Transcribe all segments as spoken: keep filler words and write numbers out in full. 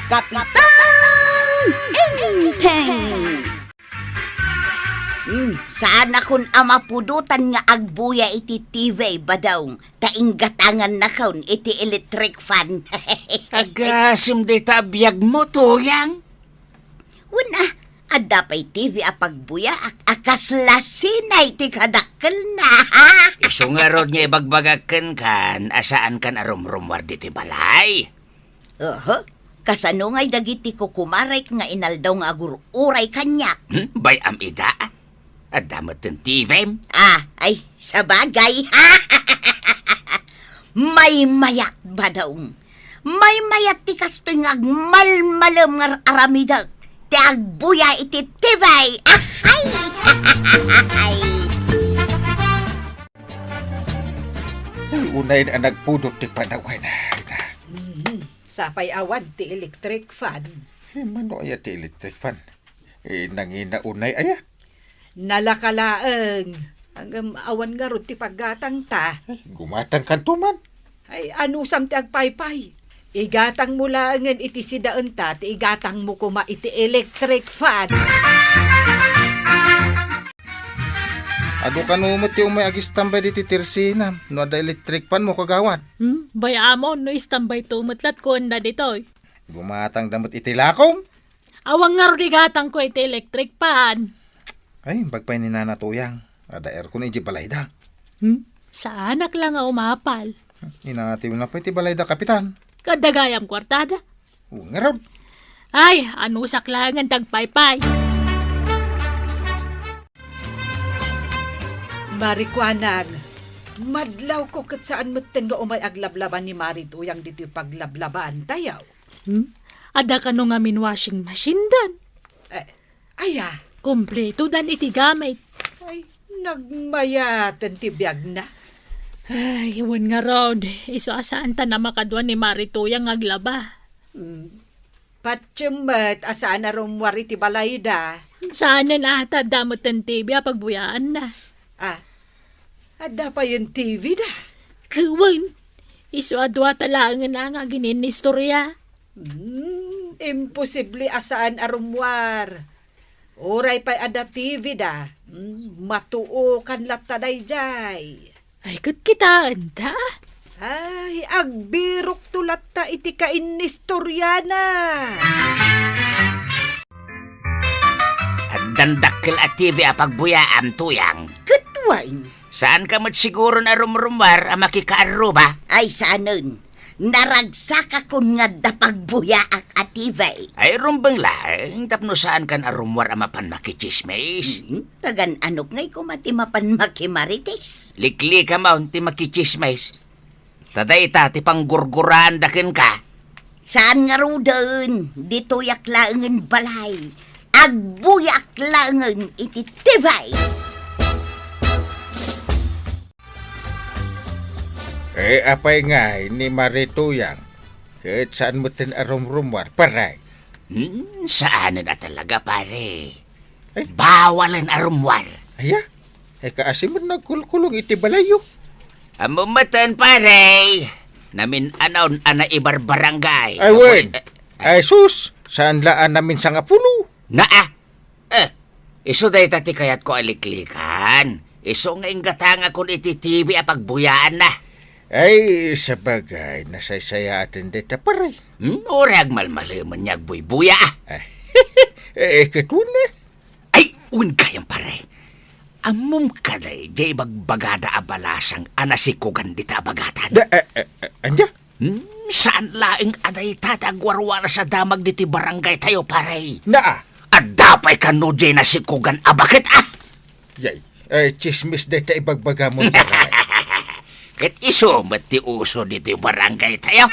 Kapitan Enteng! Hmm, saanakon a mapudotan nga agbuya iti T V, Badong, ta inggatangannakon iti electric fan. Agasem dayta a biagmo, Tuyang. Wen a, adda pay T V a pagbuyaak a kasla sinay ti kadakkelna. Isu ngarud nga ibagbagak kenkan a saankan a rumrummuar ditoy balay. Oho, kasano ngay dagiti kukumarek nga inaldaw nga agur-uray kaniak? Hmm, bay-am ida? Adda met ti T V-m? Ah, ay, sabagay. Maymayat, Badong. Maymayat ti kastoy nga agmalmalem nga ar-aramidek ti agbuya iti T V. Ah, ay! Ay, unay a nagpudot ti panawen. Ay, na. Mhm. Sapay awan ti electric fan. Eh, mano aya ti electric fan? Eh, nangina unay aya? Nalaka laeng. Ngem awan ngarud ti paggatangta. Eh, gumatangkanto man. Ay, anusam ti agpaypay? Igatangmo laengen iti sidaenta ti igatangmo koma iti electric fan. Adu kano met ti umay agistambay ditoy tersenam no adda electric fan mo, kagawad? Hmm? Bay-amon no istambay to met latkuenda ditoy. Gumatangda met iti lakom. Awan ngarud igatangko iti electric fan. Ay, imbag pay ni Nana Tuyang, adda aircon idiay balayda. Hmm? Saanak la nga umapal. Inatiwna pay ti balayda, Kapitan. Kadagayam kuartada. O, ngarud. Ay, anusak laengen ti agpaypay. Marikuanang, madlawko ket saan metten nga umay aglablaba ni Mari Tuyang ditoy paglablabaan tayo. Hmm? Adda kano ngamin washing machine dan? Eh, aya? Kompleto dan iti gamit. Ay, nagmayaten ti biagna. Ay, wen ngarud, isu a saantan a makadua ni Mari Tuyang nga aglaba. Hmm. Patiem met a saan a rummuar iti balayda. Saanen a, ta adda met ti T V a pagbuyaanna. Ah, adda payen T V da? Wen, isu a duata laengen a nga agin-inistorya. Hmm, imposible a saan a rummuar. Uray pay adda T V da, hmm, matuokan latta daydiay. Ay, ket kitaenta? Ay, agbirokto latta iti kainistoriana. Addan dakkel a T V a pagbuyaam, Tuyang. Ket wen? Saanka met siguron a rumrummuar a makikaarruba? Ay, saanen. Naragsakakon nga adda pagbuyaak a T V. Ay, rumbeng laeng tapno saankan a rummuar a mapan makitsismis. Hmm, tagan-anok ngay koma ti mapan makimarites. Liklikam ti makitsismis. Ta dayta ti panggurguraanda kenka. Saan ngaruden, ditoyak laengen balay. Agbuyak laengen iti T V. Eh, apay ngay ni Mari Tuyang? Ket saan metten a rumrummuar, pare? Hmm, saanen a talaga, pare. Ay. Bawalen a rummuar. Aya? Ay, kaasi met nagkulkulong iti balayyo. Ammom metten, pare. Namin-anon a naibarbarangay. Ay, wen. Eh, eh. Ay, sus, saan la a namin sangapulo? Naa. Eh, isu dayta ti kayatko a liklikan. Isu nga inggatangakon iti T V a pagbuyaanna. Ay, sabagay, nasaysayaat dayta, pare. Hmm, uray agmalmalemen nga agbuybuya, ah. Eh, eh, ket wen, eh. Ay, wen gayam, pare. Ammom kadi, diay ibagbagada a balasang a nasikogan dita a bagatan. Da, eh, eh, eh, ania? Hmm, saan laeng a dayta ti agwarwaras a damag diti barangay tayo, pare. Naa. Adda pay kano diay nasikogan a baket, ah? Yay, ay, tsismis dayta ibagbagamon, pare. Ket isu met ti uso diti barangay tayo.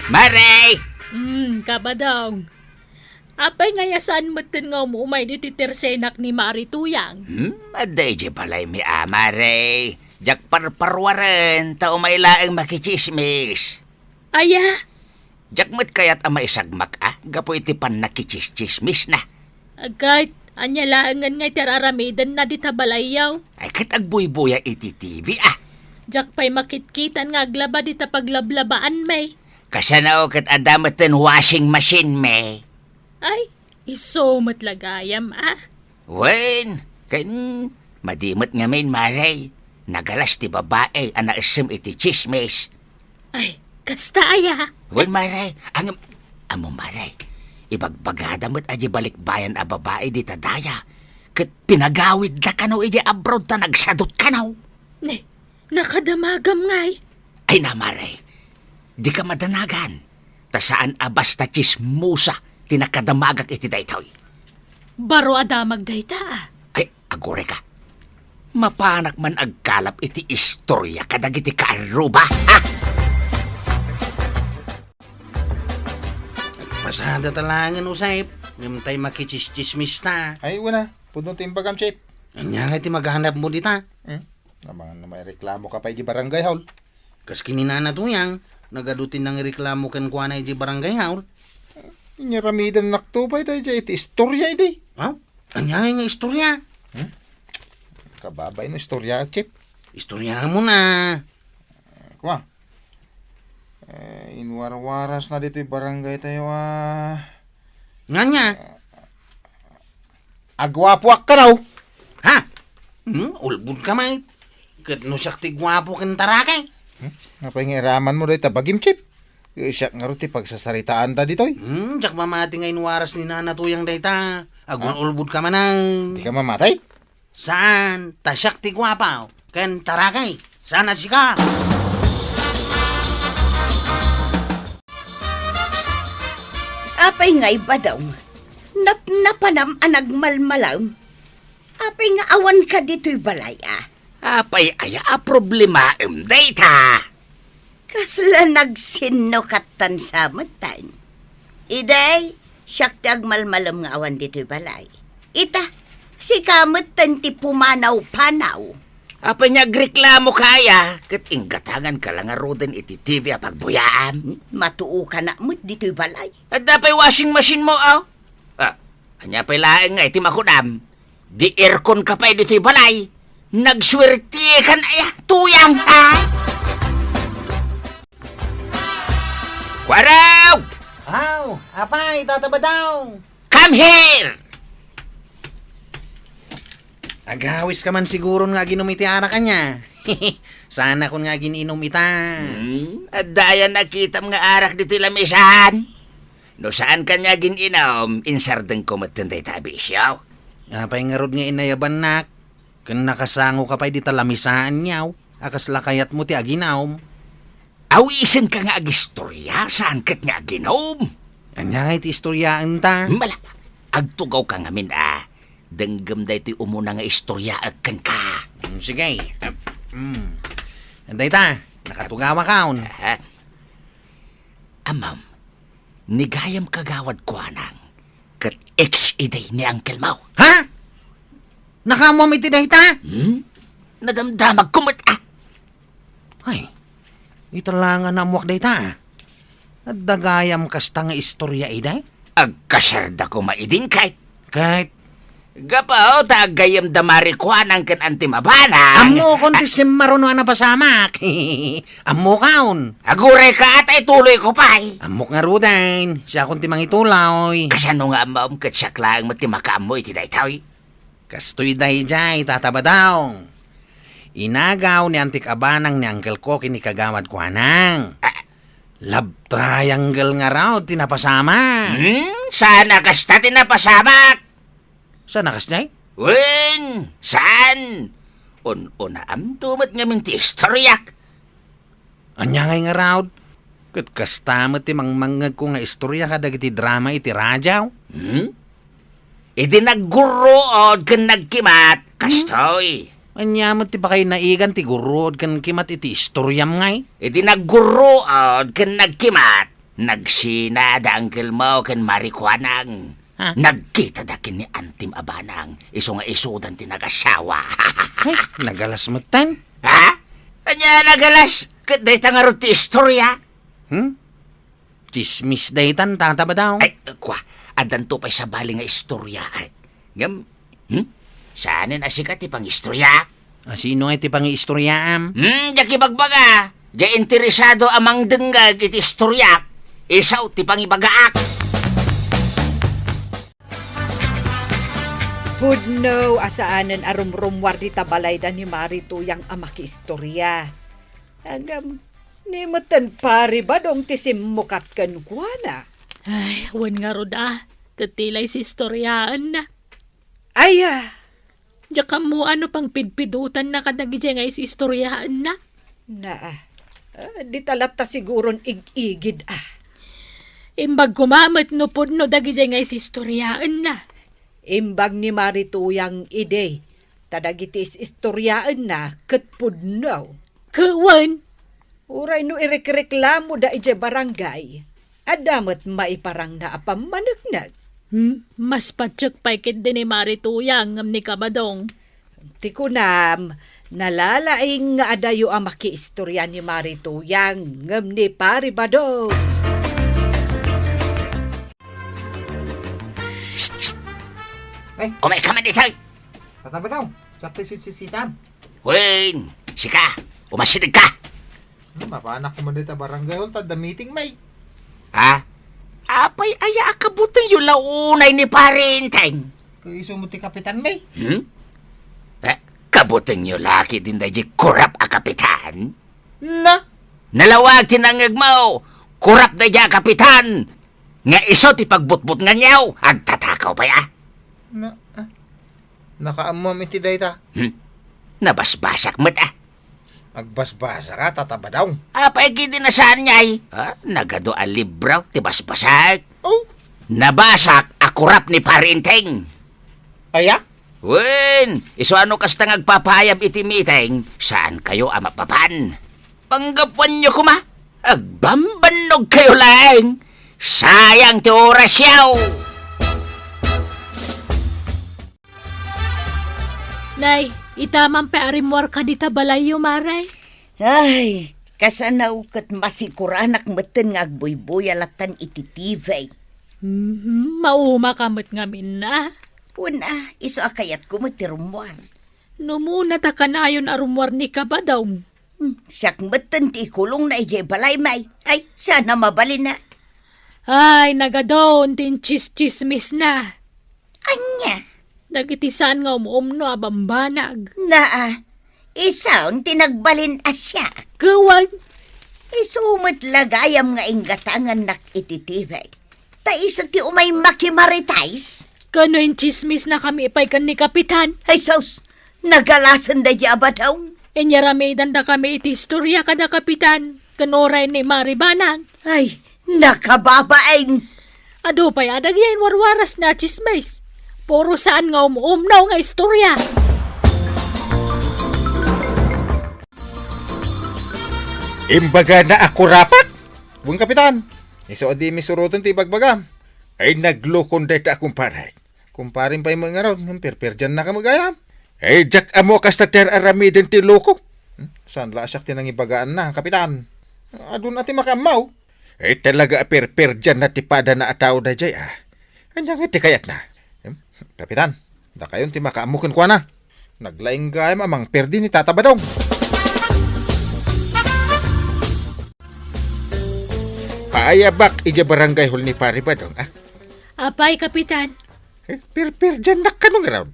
Mare! Hmm, Kabadong. Apay nga aya saan metten nga um-umay ditoy tersenak ni Mari Tuyang? Hmm, adda idiay balaymi a, Mare. Diak parparuaren, ta umay laeng makitsismis. Aya? Diak met kayat a maisagmak a, gapu iti pannakitsismisna. Agayt, ania laengen nga iti ar-aramidenna dita balayyo? Ay, ket agbuybuya iti T V, ah. Diak pay makitkitan nga aglaba dita paglablabaanmi. Kasano ket adda metten washing machine mi? Ay, isu met la gayam, ah. Wen, ken madi met ngamin, Mare. Nagalas ti babai a naessem iti tsismis. Ay, kasta aya? Wen, Mare, ang, amo, Mare, ibagbagada met a di balikbayan a babai dita daya, ket pinagawidda kano iti abroad ta nagsadut kano. Ne, nakadamagam ngay. Ay na, Mare, dika madanagan, ta saan a basta tsismosa ti nakadamagak iti daytoy. Baro a damag dayta, ah. Ay, agurayka. Mapanak man agkalap iti istoria kadagiti kaarruba, ha? Pasada ta laengen, Usep. Ngem tay makitsistsismis ta. Ay, wen a. Pudno ti imbagam, Chief. Ania ngay ti maganapmo dita? Hmm? Amangan no maireklamoka pay iti barangay hall. Kas ken ni Nana Tuyang, nagadu ti nangireklamo kenkuana iti barangay hall. Inyaramidannak to pay daydiay iti istoria idi. Aw? Ania ngay nga istoria? Hmm? Kababay no istoria, Chief. Istoriamon a. Kua. Eh, inwarwarasna ditoy barangay tayo, ah. Ngania? Aguapoak kano. Ha? Hmm? Ulbodka met. Ket no siak ti guapo ken tarakay. Hmm? Apay nga iramanmo dayta bagim, Chief? Siak ngarud ti pagsasaritaanta ditoy. Hmm, diak mamati nga inwaras ni Nana Tuyang dayta. Agun-, ah? Ulbodka manen. Dika mamati? Saan, ta siak ti guapo ken tarakay. Saan a sika? Apay ngay, Badong? Napnapanam a nagmalmalam? Apay nga awanka ditoy balay, a? Apay aya a problemaem dayta? Kasla nagsinno kattan sa metten. Idi, siak ti agmalmalem nga awan ditoy balay. Ita, sika metten ti pumanaw-panaw. Apay nga agreklamoka aya, ket inggatanganka la ngaruden iti T V a pagbuyaam? Matuokanak met ditoy balay. Adda pay washing machine mo, aw? Ah, ania pay laeng nga iti makudam? Di aircon ka pay ditoy balay. Nagsuertikan aya, Tuyang, ha? Kuarog! Aw, apay, Tata Badong! Come here! Agawis ka man siguron nga aginom iti arak ania. Saanakon nga agin-inom ita. Hmm, adda aya nakitam nga arak ditoy lamisan? No saanka nga agin-inom, insardengko metten dayta a bisio. Apay ngarud nga inayabannak? Ken nakasangoka pay dita lamisaanyo a kasla kayatmo ti aginom. Awisenka nga agistoria, saan ket nga aginom? Ania ngay ti istoriaenta? Mala, agtugawka ngamin a denggem daytoy umuna nga istoriaek kenka. Mm, sige. Mm. Dayta, nakatugawakon. Ah. Amam, ni gayam Kagawad Kuanang, ket ex idi ni uncle mo. Ha? Nakaammoam iti dayta? Hmm? Nadamdamagko met, ah. Ay, ita la nga naammoak dayta, ah. Adda gayam kasta nga istoria idi? Agkasarda koma idin, ket. Ket? Gapu ta aggayem da Mari Kuanang ken Antim Abanang. Ammokon ti simmaruno a napasamak. Ammokon. Agurayka, a ta ituloyko pay. Ammok ngaruden, siakon ti mangituloy. Kasano nga ammom ket siak laeng met ti makaammo iti daytoy? Kastoy daydiay, Tata Badong. Inagaw ni Antik Abanang ni Uncle ko ken ni Kagawad Kuanang. Ah. Love triangle ngarud ti napasamak. Hmm? Saan a kasta ti napasamak? Saan a kasdiay? Wen, saan? Un-unaamto met ngamin ti istoriak. Ania ngay ngarud? Ket kasta met ti mangmangngegko nga istoria kadagiti drama iti radio. Hmm? Idi naggurruod ken nagkimat, hmm? Kastoy. Ania met ti pakainaigan ti gurruod ken kimat iti istoriam ngay? Idi naggurruod ken nagkimat, nagsina da Uncle mo ken Mari Kuanang. Ha? Nagkita da ken ni Antim Abanang, isu nga isudan ti nagasawa. Ay, nagalas metten. Ha? Ania nagalas? Ket dayta ngarud ti istoria? Hmm? Tsismis daytan, Tata Badong. Ay, kua, addanto pay sabali nga istoria, ay. Ngem, hmm? Saanen a sika ti pangistoriaak? A, sino nga iti pangiistoryaam? Hmm, diak ibagbaga. Diay interesado a mangdengngeg iti istoriak, isu ti pangibagaak. Pudno a saanen a rumrummuar dita balayda ni Mari Tuyang a makiistoria. Ngem, ni metten Pari Badong ti simmukat kenkuana. Ay, wen ngarud a, ket ti lay isistoriaenna. Aya! Diak ammo no pangpidpidotanna kadagijay nga is-istoriaenna. Naa, ah, dita latta siguron ig-igid, ah. Imbag koma met no pudno dagijay nga is-istoriaenna. Imbag ni Mari Tuyang idi, ta dagiti is-istoriaenna ket pudno. Ket wen, uray no irekreklamoda idiay barangay, adda met maiparangna a pammaneknek. Hmm, mas patiek pay ketdi ni Mari Tuyang ngem ni Kabadong. Ti kunam, nalalaing nga adayo a makiistoria ni Mari Tuyang ngem ni Pari Badong. Psst, psst! Ay. Umay ka man ditoy! Tata Badong, sakto sitsisitam. Wen, sika, umasideg ka. Hmm, mapanak ko man dita barangay hall, ta adda meeting, may. Ha? Apay aya a kabutengyo la unay ni Pari Enteng? Kaiso mo ti kapitan, may. Hmm? Eh, kabutengyo la ketdin daydiay korap a kapitan? Na? Nalawag ti nangngegmo, korap daydiay a kapitan. Nga isu ti pagbutbutnganyo, agtatakaw pay, ah. Na, ah. Nakaammoam iti dayta. Hmm? Nabasbasak met, ah. Agbasbasaka, Tata Badong? Apay ketdi a saan ngay? Ah, nagadu a libro ti basbasak. Oh. Nabasak a korap ni Pari Enteng. Aya? Wen, isu a no kasta nga agpapaayam iti meeting, saankayo a mapapan. Panggapuanyo koma, agbambannog kayo laeng. Sayang ti orasyo. Nay, ita man pay a rimmuarka dita balayyo, Mare. Ay, kasano ket masikuranak metten nga agbuybuya lattan iti T V. Mhm, maumaka met ngamin a. Wen a, isu a kayatko met ti rummuar. No muna ta kanayon a rummuar ni Kabadong. Hmm, siak metten ti ikulongna idiay balay, may. Ay, saan a mabalin a. Ay, nagadon ti intsistsismisna. Ania? Dagiti saan nga um-umno a bambanag. Naa, isun ti nagbalin a siak. Kuwan. Isu met la gayam nga inggatangannak iti T V. Ta isu ti umay makimaritais. Kano intsismisnakami pay ken ni Kapitan? Ay sus, nagalasen daydiay a Badong. Inyaramidandakami iti istoria kada Kapitan, ken uray ni Mari Banang. Ay, nakababain! Adu pay a dagiti inwarwarasna a tsismis. Puro saan nga um-umno nga istoria. Imbagana a kurapak? Wen, Kapitan, isu a di mi suroten ti ibagbagam. Ay, naglukon dayta a kumparek. Kumparem pay met ngarud, ngem perperdiannaka met gayam. Ay, diak ammo kasta ti ar-aramiden ti loko. Hmm? Saan la a siak ti nangibagaanna, Kapitan? Adun a ti makaammo. Ay, talaga a perperdianna ti padana a tao daydiay, ah. Ania ngay ti kayatna? Hmm? Kapitan, dakayon ti makaammo kenkuana. Naglaing gayam a mangperdi ni Tata Badong. Paayabak idiay barangay hall ni Pari Badong, ah. Apay, Kapitan? Eh, perperdiannak kano ngarud?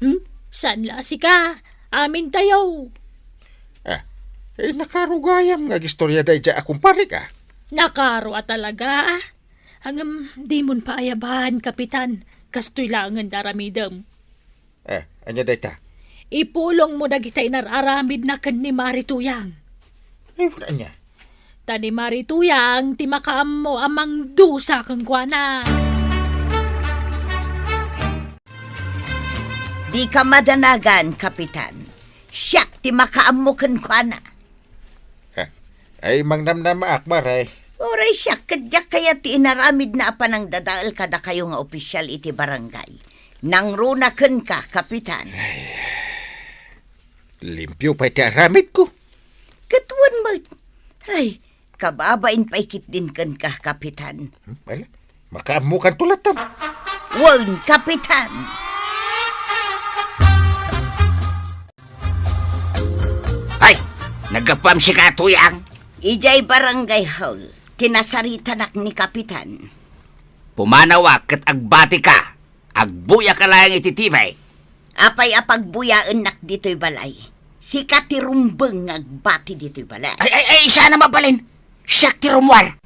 Hmm? Saan la a sika? Amintayo. Ah, eh, nakaro gayam nga agistoria daydiay a kumparek, ah. Nakaro a talaga, ah. Ngem dimon paayaban, Kapitan. Kastoy laengen ti aramidem. Eh, ania dayta? Ipulongmo dagiti inar-aramidna ken ni Mari Tuyang. Eh, ania? Ta ni Mari Tuyang ti makaammo a mangdusa kenkuana. Dika madanagan, Kapitan. Siak ti makaammo kenkuana. Ha? Ay, mangnamnamaak, Mare. Uray siak ket diak kayat ti inaramidna a panangdadael kadakayo nga opisyal iti barangay. Nangruna kenka, Kapitan. Ay, limpio pay ti aramidko. Ket wen met. Ay, kababain pay ketdin kenka, Kapitan. Hmm, ala, makaammokanto latta. Wen, Kapitan. Naggapuam sika, Tuyang? Idiay barangay hall, kinasaritanak ni Kapitan. Pumanawak ket agbatika. Agbuyak laeng iti TV. Apay a pagbuyaennak ditoy balay? Sika ti rumbeng nga agbati ditoy balay. Ay, ay, ay, siak a mabalin. Siak ti rummuar.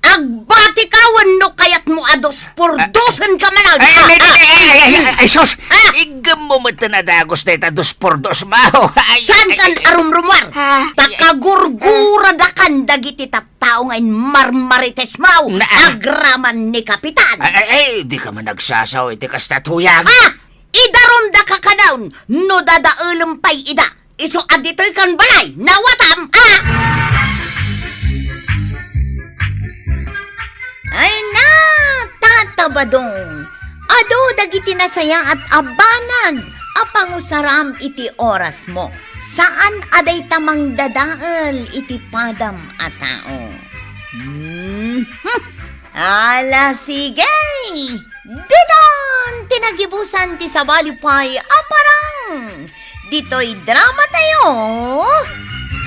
Agbatika wenno kayatmo a dos por dosen ka manen? Ay, ay, ay, ay, ay, ay, ay, ay, sus! Ah! Iggemmo met a dagus dayta dos por dos, mao. Ay, saan ay, kan ay, arumrumuar? Ah, ta ay, ay, kagurguradakan dagiti tattao nga inmarmaritesmo, na, ah, agraman ni Kapitan. Ay, ay, ay, dika man agsasao iti kasta, Tuyang. Ah! Idarumda ka kanayon no dadaelem pay ida. Isu a ditoy kan balay, nawatam, a! Ay na, Tata Badong, adu dagiti nasayaat a banag a pangusaram iti orasmo. Saan a dayta mangdadael iti padam a tao. Hmm. Ala, sige! Ditan ti nagibusan ti sabali pay a parang ditoy drama tayo,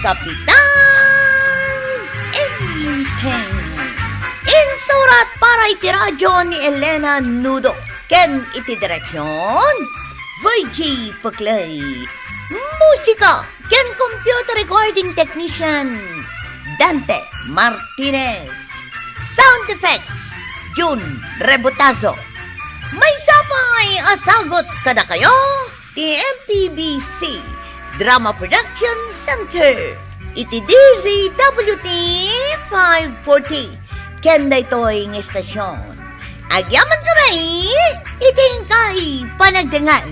Kapitan Enteng. Insurat para iti radyo ni Elena Nudo ken iti direksyon, Virgie Peclay. Musika ken computer recording technician, Dante Martinez. Sound effects, Jun Rebotazo. Maysa pay a sagut kadakayo ti M P B C Drama Production Center iti D Z W T five forty ken daytoy nga istasyon. Agyaman kami iti inkay panagdengngeg.